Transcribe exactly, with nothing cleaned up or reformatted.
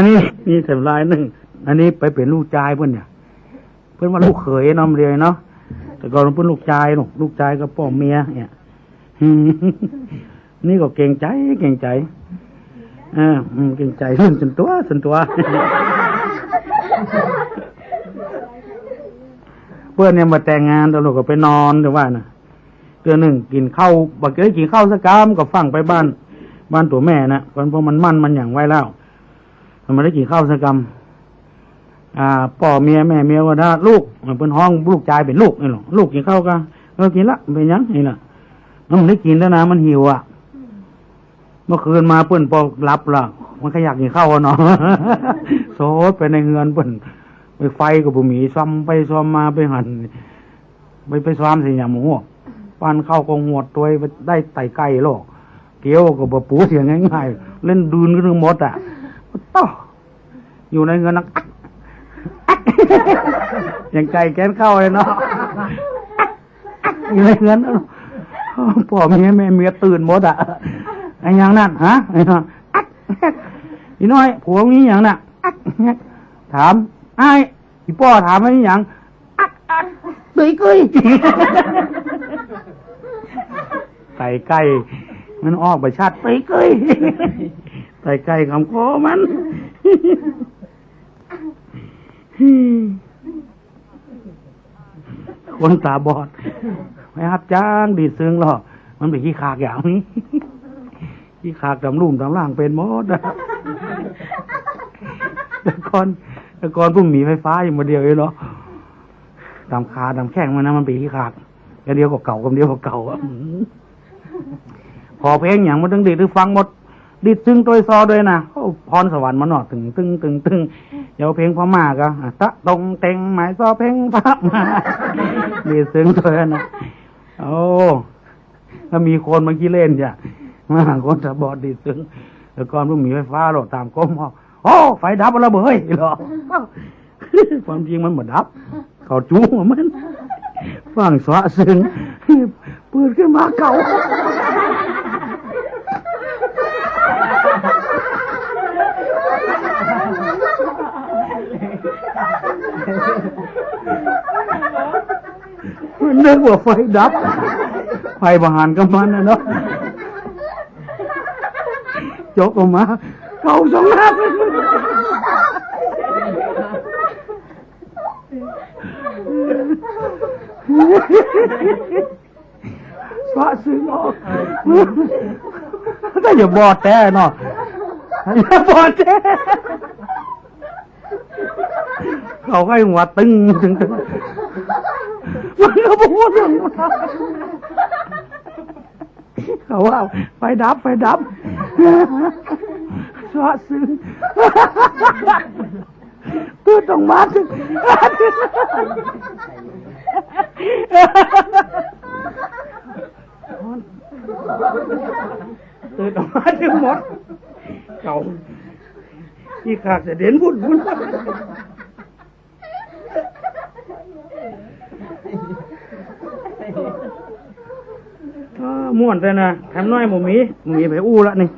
อันนี้มีแถมลายนึ่ง อันนี้ไปเป๋นลูกจายเปิ้นเนี่ย เปิ้นว่าลูกเขยเนาะ เดี๋ยวนี้เนาะ แต่ก่อนเปิ้นลูกจายลูก ลูกจายกับป้อเมียเนี่ย นี่ก็เกรงใจ๋ เกรงใจ๋ เออ อืม เกรงใจ๋ ส่วนตั๋ว ส่วนตั๋ว เปิ้นเนี่ยมาแต่งงาน แล้วลูกก็ไปนอน แต่ว่าน่ะ เตื้อนึ่งกิ๋นข้าว บ่ได้กิ๋นข้าวสักกำ ก็ฟั่งไปบ้าน บ้านตั๋วแม่น่ะ เพราะมันหมั้นมันหยังไว้แล้ว มันบ่ได้กิ๋นข้าวสักกำ อ่า ป้อเมียแม่เมียว่าถ้าลูก เปิ้นฮ้องลูกจายเป๋นลูกนี่หรอ ลูกกิ๋นข้าวก่ะ เออ กิ๋นละ เป๋นหยังนี่น่ะ มันบ่ได้กิ๋นแล้วนะ มันหิวอะ เมื่อคืนมาเปิ้นปอหลับละ มันก็อยากกิ๋นข้าวอะเนาะ โสดไปในเฮือนเปิ้น ไปไฟก็บ่มี ส่องไปส่องมาไปหัน ไป ไปส่องเสียหยังบ่ฮู้ ปั้นข้าวก็หวดตวย ไปได้ไตไก่ลอ เกี๊ยวก็บ่ปูเสียง่ายๆ เล่นดืนขึ้นหมดอะ โต๊ะ อยู่ในเฮือนนะ ยังไก่แกนข้าวเลยเนาะ อยู่ในเฮือน ป้อเมียแม่เมียตื่นหมดอะ อะหยังนั่น ฮะ อะหยัง อีน้อย ผัวมีหยังน่ะ ถาม อ้าย อี่ป้อถามว่าอะหยัง เต๋ยเก้ย ไตไก่ มันออกบ่ชัด เต๋ยเก้ย ไตไก่คำคอมัน คนต๋าบอด ไปฮับจ้างดีดเซิงลอ มันเป๋นขี้ขากอย่างนี้ ขี้ขากต๋ามลุ่มต๋ามล่างเป๋นหมดอะ แต่ก่อน แต่ก่อนเปิ้นมีไฟฟ้าอยู่บ่าเดี่ยวเองเนาะ ต๋ามขาต๋ามแข้งมันนะ มันเป๋นขี้ขาก กำเดียวก็เก่า กำเดียวก็เก่าอะ อืม ขอเพลงหยังมันตึงดีดหื้อฟังหมด ดีดเซิงตวยซอตวยนะ โอ้ พรสวรรค์มันเนาะ ตึง ตึง ตึง ตึง เดี๋ยวเพลงพม่าก็ อ่ะ ตะตงเต็งหมายซอเพลงพม่า ดีดเซิงตวยนะ โอ้ ถ้ามีคนมาขี้เล่นจ้ะ มาหาคนต๋าบอดดีดเซิง แต่ก่อนเปิ้นมีไฟฟ้าลอ ต๋ามก้ม โอ้ ไฟดับแล้วเบ้ยลอ ความจริงมันบ่ดับ เขาจู้มัน ฟั่งซะเซิง เปิดขึ้นมาเก่า มันนึกว่าไฟดับ ไฟบ่หันกับมันน่ะเนาะ จกออกมา เก่าสองนัด ซะเซิงออก แต่อย่าบอดแต๊เนาะ อย่าบอดแต๊ เขาก็หัวตึง ตึง ตึง มันก็บ่ฮู้เรื่อง เขาว่าไฟดับ ไฟดับ ซะเซิง ตื่นออกมา ตื่นออกมาตึงหมด เก่า ขี้ขากจะเด่นบุ่นบุ่น เออ ม่วนแต๊นะ แถมน้อยบ่มี บ่มีไปอู้ละนี่